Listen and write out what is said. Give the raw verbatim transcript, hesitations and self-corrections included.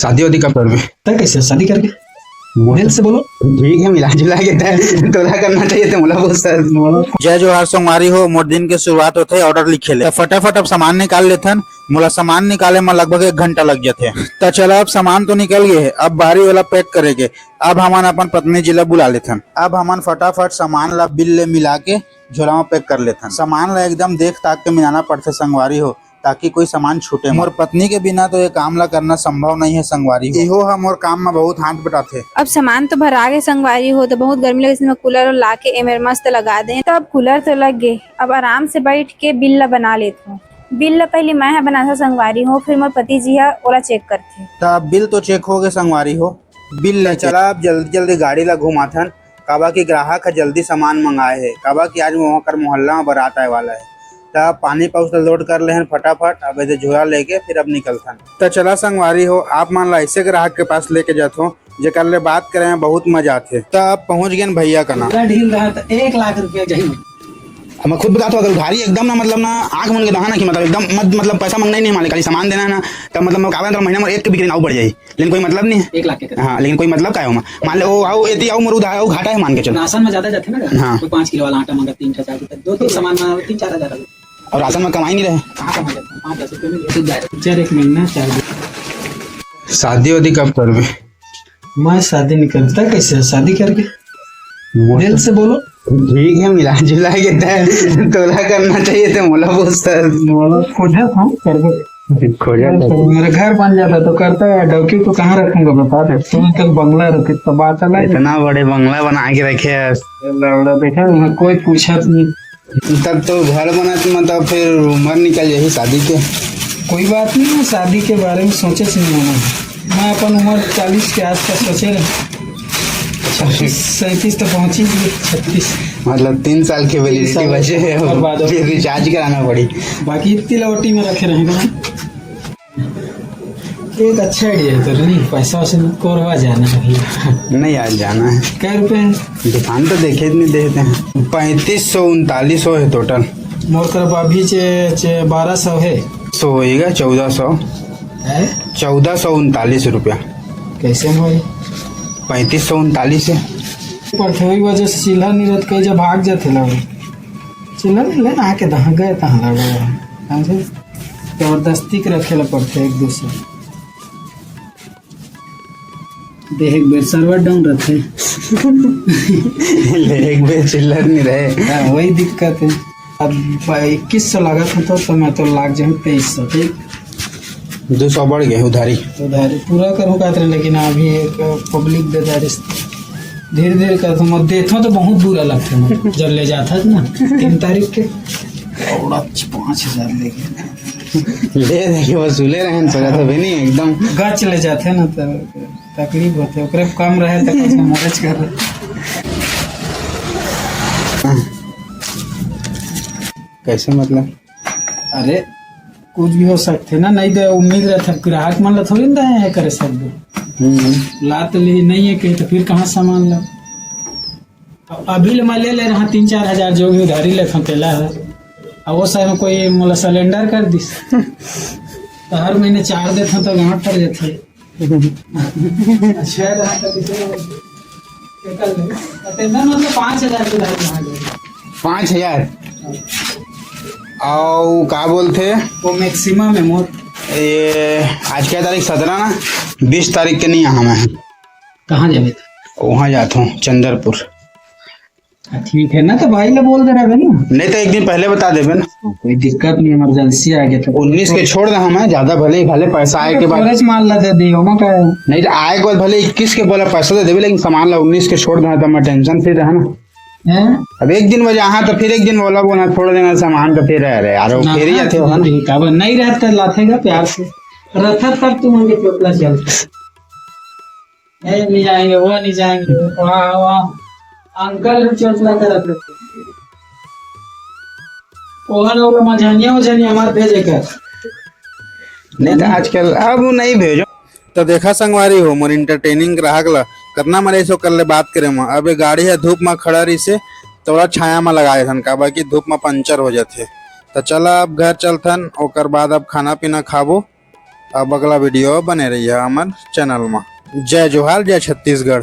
शादी वादी कब करबे? तय कैसे शादी करके? मोर दिल से बोलो। ठीक है, मिला जुला के तय तोला करना चाहिए, तो मोला बोल सर। जय जोहार संगवारी हो, मोर दिन के शुरुआत होथे ऑर्डर लिखे ले। त फटाफट अब सामान निकाल लेथन। मोला सामान निकाले म लगभग एक घंटा लग जाथे। त चला, अब सामान तो निकल गए है, अब बारी वाला पैक करे के। अब हमन अपन पत्नी जी ला बुला लेथन। अब हमन फटाफट सामान ला बिल ले मिला के झोला म पैक कर लेथन। सामान ला एकदम देख ताक के मिलाना पड़थे संगवारी हो, ताकि कोई सामान छूटे मत। मोर पत्नी के बिना तो ये काम ला करना संभव नहीं है संगवारी हो। इहो ह मोर काम म बहुत हाथ बटाथे। अब सामान तो भरा गे संगवारी हो, तो बहुत गर्मी लगे, इसमें कूलर ला के एमेर मस्त लगा दे। तो अब कूलर तो लग गे, अब आराम से बैठ के बिल ला बना लेथों। बिल ला पहले मैं ह बनाथों संगवारी हो, फिर मोर पति जी ह ओला चेक करथे। त अब बिल तो चेक हो गे संगवारी हो, बिल ले चला अब जल्दी जल्दी गाड़ी ला घुमाथन। काबर कि ग्राहक ह जल्दी सामान मंगाए हे, काबर कि आज वहाँ कर मोहल्ला में बारात आए वाला है। त पानी पाउच ल लोड कर लेहन फटाफट, अब एदे झोला लेके फिर अब निकलथन। त चला संगवारी हो, आप मन ला ऐसे ग्राहक के पास लेके जाथों, जेकर ले बात करे में बहुत मजा आथे। त अब पहुंच गेन भैया कना। पूरा ढील रहा त एक लाख रुपया जही। अब मैं खुद बताथों, अगर उधारी एकदम ना, मतलब ना, आंख मन के दहा ना कि मतलब एकदम मत, मतलब पैसा मंगना ही नहीं मालिक, खाली सामान देना है ना, तब मतलब मैं काबर अंदर महीना में एक के बिक्री ना बढ़ जाए। लेकिन कोई मतलब नहीं है। एक लाख के करीब। हाँ, लेकिन कोई मतलब का है ओमा? मान ले, ओ, आओ, एती आओ, मोर उधार, आओ, घाटा है मान के चलो। राशन में ज्यादा जाथे ना। हाँ। कोई पाँच किलो वाला आटा मांगा, तीन ठो, चार ठो, दो तीन सामान में तीन चार हजार। और राशन में कमाई नहीं रहे। कहाँ कमा जाता है? पाँच दस रुपये में ले जाए। चार एक महीना, चार दिन। शादी वादी कब करबे? मैं शादी नहीं करता, कैसे शादी करके? मोर दिल से बोलो। ठीक है, मिला जुला के तय तोला करना चाहिए, तो मोला बोल सर। मोला खोजा था, करबे। खोजा था। मेरा घर बन जाता तो करता है, डौकी को कहाँ रखूंगा बता दे। तुम तक बंगला रखे तो बात अलग है। इतना बड़े बंगला बना के रखे है। लौड़ा देखा, वहाँ कोई पूछा नहीं। तब तो घर बनत में तो फिर उम्र निकल जाही शादी के। कोई बात नहीं, मैं शादी के बारे में सोचे से नहीं होना। मैं अपन उम्र चालीस के आसपास सोचे रहे। छत्तीस, सैंतीस तो पहुंची गई, छत्तीस। मतलब तीन साल के तीन वैलिडिटी साल बचे है, और बाद फिर रिचार्ज कराना पड़ी। बाकी इतनी लवटी में रखे रहेंगे। एक अच्छा आइडिया है तेरा, नहीं? पैसा वैसे कोरवा जाना है भैया। नहीं यार, जाना है। कै रुपए है? दुकान तो देखे नहीं देते हैं। पैंतीस सौ उनतालीस सौ है टोटल। मोर तरफ अभी चे, चे बारह सौ है। सौ होएगा, चौदह सौ। है? चौदह सौ उनतालीस रुपया। कैसे में भाई? पैंतीस सौ उनतालीस है। पर वही वजह से चिल्ला नहीं रहता, कहीं जब भाग जाते लगे। चिल्ला नहीं लेना आके दहा गए, तहाँ लगा है। समझे? जबरदस्ती के रखे ला पड़ते एक दूसरे। देह एक बेर server down रहते। ले, एक बेर चिल्लर नहीं रहे। हाँ, वही दिक्कत है। अब इक्कीस सौ लागत होता तो मैं तो लाग जाऊँ तेईस सौ, ठीक? दो सौ बढ़ गए उधारी। उधारी पूरा करूँ कहत रहे, लेकिन अभी एक पब्लिक बेदारी से धीरे धीरे करता हूँ। देता तो बहुत बुरा लगता है जब ले जाता है ना तीन तारीख के। और आज पाँच हजार ले गए। ले दे के वसूले रहन, सोचा था भी नहीं एकदम। गच ले जाते ना तो तकलीफ होते, ओकरे कम रहे तो कम से कम मदद कर रहे। कैसे मतलब? अरे कुछ भी हो सकते ना, नहीं तो उम्मीद रहता ग्राहक मन ला थोड़ी ना है करे सब। हम्म। लात ली नहीं है कहीं तो फिर कहाँ सामान ला? अब अभी ले मैं ले ले रहा तीन चार हजार जो भी उधारी लेथों तेला है। अब वो समय में कोई मोला सिलेंडर कर दिस तो हर महीने चार देथों तो गांठ फट जाथे। अच्छा रहा तो किसी को निकल ले। तो तेरा मतलब पाँच हजार के उधारी मांग रहे। पाँच हजार? आओ का बोलथे? वो मैक्सिमम है मोर। ये आज क्या तारीख? सत्रह ना, बीस तारीख के नहीं आहा मैं। कहाँ जाबे? वहाँ जात हूँ चंदरपुर। हाँ, ठीक है ना, तो भाई ने बोल दे रहे ना। नहीं तो एक दिन पहले बता देबे ना। कोई दिक्कत नहीं, इमरजेंसी आ गया था। उन्नीस के छोड़ दे हमें, ज्यादा भले ही भले पैसा आए के बाद। थोड़े से माल ला दे दियो, मैं कहे। नहीं तो आए के बाद भले इक्कीस के बोला पैसा दे देबे, लेकिन सामान ला उन्नीस के छोड़ दे, तो मैं टेंशन फ्री रहा ना। हैं? अब एक दिन वजह हाँ, तो फिर एक दिन बोला बोला छोड़ देना सामान, तो फिर रह रहे यार, वो ना, फिर ही हाँ, आते हो ना। ठीक, अब नहीं रहता लाथेगा प्यार से। रथा तब तुम उनके चोटला चलते। ए, नहीं जाएंगे, वो नहीं जाएंगे, वहाँ, वहाँ अंकल भी चोचला करत रहते। ओहर और मझनिया, उझनिया मत भेजे कर। नहीं तो आजकल अब वो नहीं भेजो। तो देखा संगवारी हो, मोर एंटरटेनिंग ग्राहक ला कतना मजा से ओकर ले बात करे म। अब ये गाड़ी है धूप म खड़ा रही से, तो ओला छाया म लगाए थन, काबर कि धूप म पंचर हो जाथे। तो चला अब घर चलथन, ओकर बाद अब खाना पीना खाबो। अब अगला वीडियो बने रहिए हमर चैनल में। जय जोहार, जय छत्तीसगढ़।